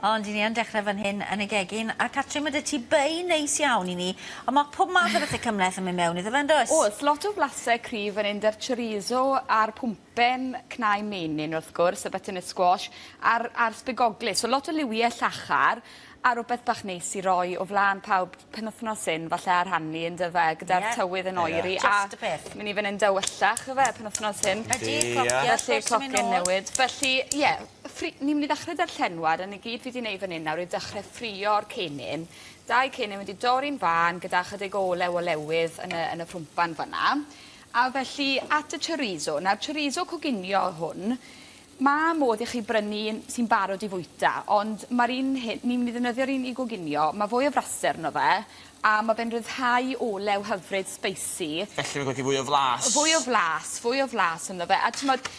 Ond 'yn ni yn dechre fan hyn yn y gegin a Catrin ma' 'dy ti bei neis iawn i ni on' ma' pob math o bethe cymleth yn myn' mewn iddo fe yndoes? O's lot o flase cryf fan 'yn 'da'r chorizo a'r pwmpen cnau menyn wrth gwrs y butternut squash a'r a'r sbigoglys so lot o liwie llachar a rwbeth bach neis i roi o flan pawb penwthnos hyn falle a rhannu on'd yfe gyda'r Ie. tywydd yn oeri a... Just y peth. ...myn' i fyn' yn dywyllach yfe penwthnos hyn. Ydi clocie wrth Felly gwrs yn myn' clocie'n nôl. newid. Felly ie ffri- ni myn' i ddechre 'da'r llenwad a 'na gyd fi 'di neud fan 'yn nawr yw dechre ffrio'r cennin. Dau cennin wedi dorri'n fân gyda chydig o olew olewydd yn y yn y ffrwmpan fan 'na. A felly at y chorizo nawr chorizo coginio hwn ma' modd i chi brynu un sy'n barod i fwyta ond ma'r un hyn ni'n myn' i ddefnyddio'r un i goginio ma' fwy o fraster arno fe a ma' fe'n ryddhau olew hyfryd sbeisi. Felly mae'n golygu fwy o flas. Fwy o flas fwy o flas ynddo fe a t'mod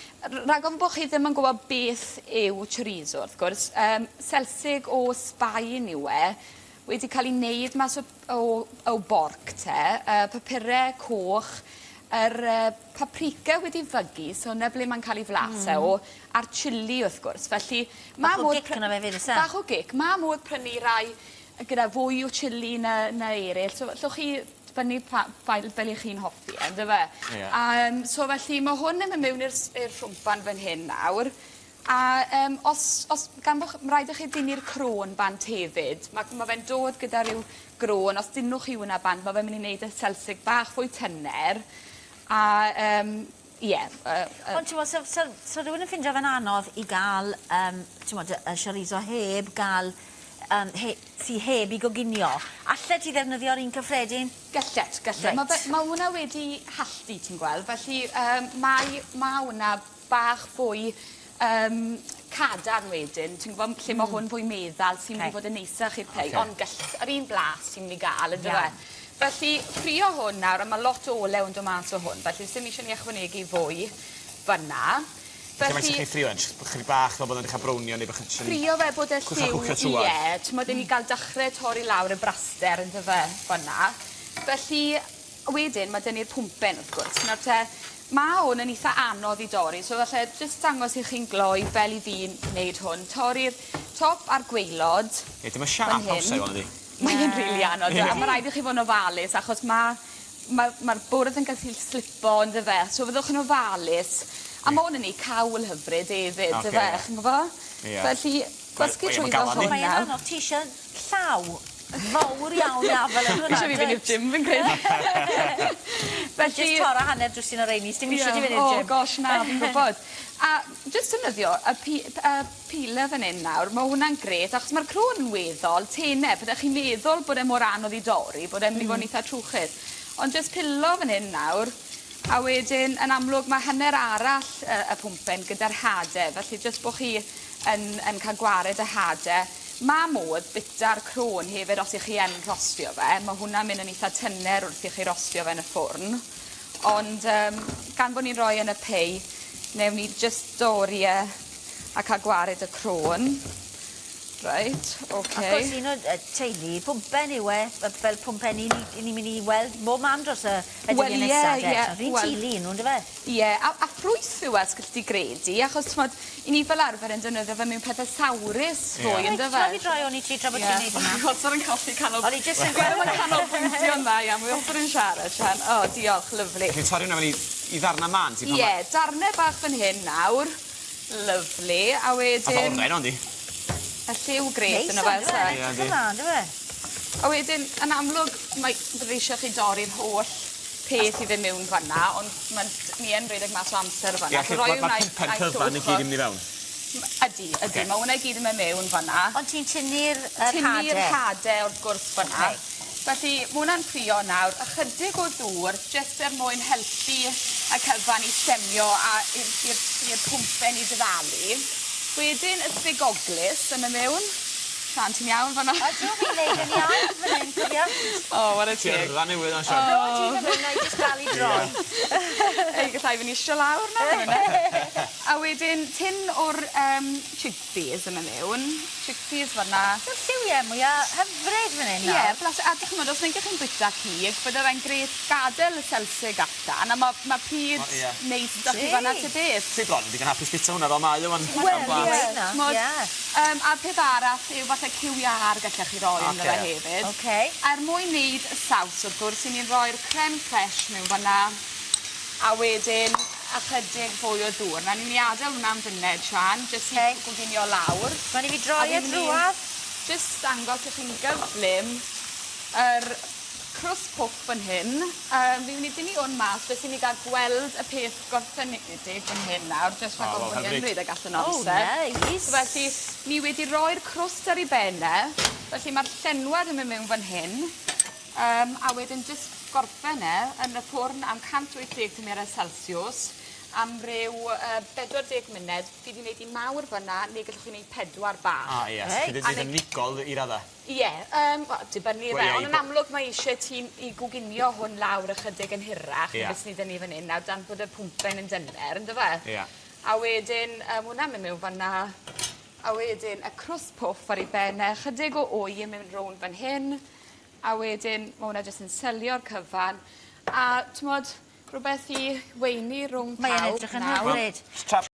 rag ofn bo' chi ddim yn gwbo beth yw chorizo wrth gwrs yym selsig o Sbaen yw e wedi ca'l 'i neud mas o o o borc te yy papure coch yr yy paprika wedi fygu so 'na ble ma'n ca'l 'i flas e o a'r chilli wrth gwrs felly ma' Bach o modd gic yno fe 'fyd o's e? Bach o gic. Ma' modd prynu rai yy gyda fwy o chilli na na eryll so allwch chi dibynnu pa fail fel 'ych chi'n hoffi e on'd yfe? Ie. A yym so felly ma' hwn yn myn' mewn i'r s- i'r ffrwmpan fan hyn nawr a yym os os gan bo' ch- ma' raid i chi dynnu'r crôn bant hefyd ma' ma' fe'n dod gyda ryw grôn os dynnwch chi wnna bant ma' fe'n myn' i neud y selsig bach fwy tyner a yym ie yy yy. Ond t'mo' sa sa sa rywun yn ffindo fe'n anodd i ga'l yym t'mod y y chorizo heb ga'l yym he- sy heb 'i goginio. Allet ti ddefnyddio'r un cyffredin? Gallet gallet. Reit. Ma' fe ma' wnna wedi halltu ti'n gweld felly yym mae ma' wnna bach fwy yym cadarn wedyn ti'n gwbo lle ma' hwn fwy meddal sy'n mynd i fod yn neisach i'r pei ond gall yr un blas ti'n myn' i ga'l on'd yfe? Iawn. Felly ffrio hwn nawr a ma' lot o olew yn do' mas o hwn felly sim isie ni ychwanegu fwy fyn 'na. Felly faint 'ych chi ffrio fe jyst chydig bach fel bod o'n dechra brownio neu bych yn Ffrio fe bod y Cwcio lliw cwcio trwad. ie t'mod i ni ga'l dechre torri lawr y braster on'd yfe fyn 'na. Felly wedyn ma' 'dyn ni'r pwmpen wrth gwrs. Nawr te ma' 'wn yn itha anodd i dorri so falle jyst dangos i chi'n gloi fel 'yf fi'n neud hwn. Torri'r top a'r gwaelod. Ie dim y siâp hawsa i fod ydi? Mae e'n rili anodd a ma' raid i chi fo' yn ofalus achos ma' ma' ma'r bwrdd yn gallu slipo on'd yfe? So fyddwch yn ofalus a ma' 'wn yn neud cawl hyfryd efyd dyfe chi'n gwbo? Ie. Felly gwasgu trwyddo hwn nawr. Mae e'n anodd ti isie llaw fowr iawn i afel yn hwnna. Isie fi fynd i'r gym fi'n credu. Felly... Jyst torra hanner dwsin o reini sdim isie ti fynd i'r gym. O gosh na fi'n gwbod. A jyst defnyddio y pi- y peeler fan 'yn nawr ma' hwnna'n grêt achos ma'r crôn yn weddol tene byddech chi'n meddwl bod e mor anodd i dorri bod e'n myn' i fod yn itha trwchus ond jyst pilo fan 'yn nawr a wedyn yn amlwg ma' hanner arall yy y pwmpen gyda'r hade felly jyst bo' chi yn yn ca'l gwared y hade. Ma' modd bita'r crôn hefyd os 'ych chi yn rhostio fe ma' hwnna'n myn' yn itha tyner wrth i chi rostio fe yn y ffwrn ond yym gan bo' ni'n roi yn y pei newn ni jyst dorri e a ca'l gwared y crôn. Reit oce. Wrth gwrs un o yy teulu pwmpen yw e fel pwmpenni ni 'yn ni myn' i weld bob man dros y y dyddie nesa de? Wel ie ie. T'od fi'n teulu 'yn nw on'd yfe? Ie a a ffrwyth yw e os galli di gredu achos t'mod 'yn ni fel arfer yn defnyddio fe mewn pethe sawrus fwy on'd yfe? Reit rhai' fi droi hwn i ti tra bo' ti'n neud hwnna. Fi wastad yn colli canol... O'n i jyst yn gweld ma'n canolbwyntio'n dda iawn wi wastad yn siarad Sian. O diolch lyfli. Felly torri wnna mewn i i ddarna mân ti pan ma'... Ie darne bach fan hyn nawr. Lyfli a wedyn... Fath o oren o yndi? Y lliw grêt yno fe o's e? Ie yndi. Edrych yn dda on'd yw e? A wedyn yn amlwg mae bydde isie chi dorri'r holl peth i fynd mewn fan 'na ond ma'n ni yn redeg mas o amser fan 'na. Ie lle ma' ma'r pwmpen cyfan i gyd i mynd i fewn? Ydi ydi ma' wnna i gyd yn myn' mewn fan 'na. Ond ti'n tynnu'r yr hade? Tynnu'r hade wrth gwrs fan 'na. Felly ma' wnna'n ffrio nawr ychydig o ddŵr jyst er mwyn helpu y cyfan i stemio a i'r i'r i'r pwmpen i dyfalu. Wedyn y sbigoglys yn myn' mewn. Siân ti'n iawn fan 'na? Ydw fi'n neud yn iawn fan 'yn cofia. O 'ware teg. Ti yrfa newydd 'wan Siân. O ti fyn 'yn 'nai jyst dal i droi. Ei gallai fyn' isio lawr nawr am funud. A wedyn tun o'r yym chickpeas yn myn' miwn. Chickpeas fan 'na. Ma'r lliwie llysie mwya hyfryd fan 'yn Ie, nawr. blas a 'dych ch'mod os nag 'ych chi'n bwyta cig bydde fe'n grêt gadel y selsig allan a ma' ma' pryd O, ie. neis 'da chi fan 'na ta beth. Ti bron yn digon hapus bita hwnna fel mae o 'wan. Wel, Blas. ie. Na, Ch'mod ie. a peth arall yw falle cyw iâr gallech chi roi ynddo fe Ocê. hefyd. Oce. Er mwyn neud y saws wrth gwrs 'yn ni'n roi'r creme fraiche mewn fan 'na a wedyn ychydig fwy o ddŵr. Nawr ni'n myn' i adel wnna am funed Sian jyst i Oce. goginio lawr. Moyn i fi droi A e fi'n myn' i drwadd? Jyst dangos i chi'n gyflym yr crwst pwff fan hyn. Fi myn' i dynnu 'wn mas jyst i ni ga'l gweld y peth gorffenedig fan hyn nawr jyst rhag O, ofn wel, bo' ni yn hyfryd. redeg allan o Oh, amser. neis. So felly ni wedi roi'r crwst ar ei ben e felly ma'r llenwad yn myn' mewn fan hyn a wedyn jyst gorffen e yn y ffwrn am 180 tymheredd celsiws am ryw 40 munud. Fi 'di neud un mawr fan 'na neu gallwch chi neud pedwar bach. A ie. Reit. Chi 'di neud yn unigol i radde. Ie yym wel dibynnu Wel fe ie, on' i yn bo- amlwg mae isie ti i goginio hwn lawr ychydig yn hirach Ie. na beth sy 'da ni fan 'yn nawr dan bod y pwmpen yn dyner on'd yfe? Ie. A wedyn hwnna'n myn' mewn fan 'na a wedyn y crwst pwff ar ei ben e chydig o wy yn mynd rownd fan hyn a wedyn ma' wnna jyst yn selio'r cyfan a t'mod rwbeth i weini rwng Mae e'n pawb edrych yn nawr. hyfryd. Tra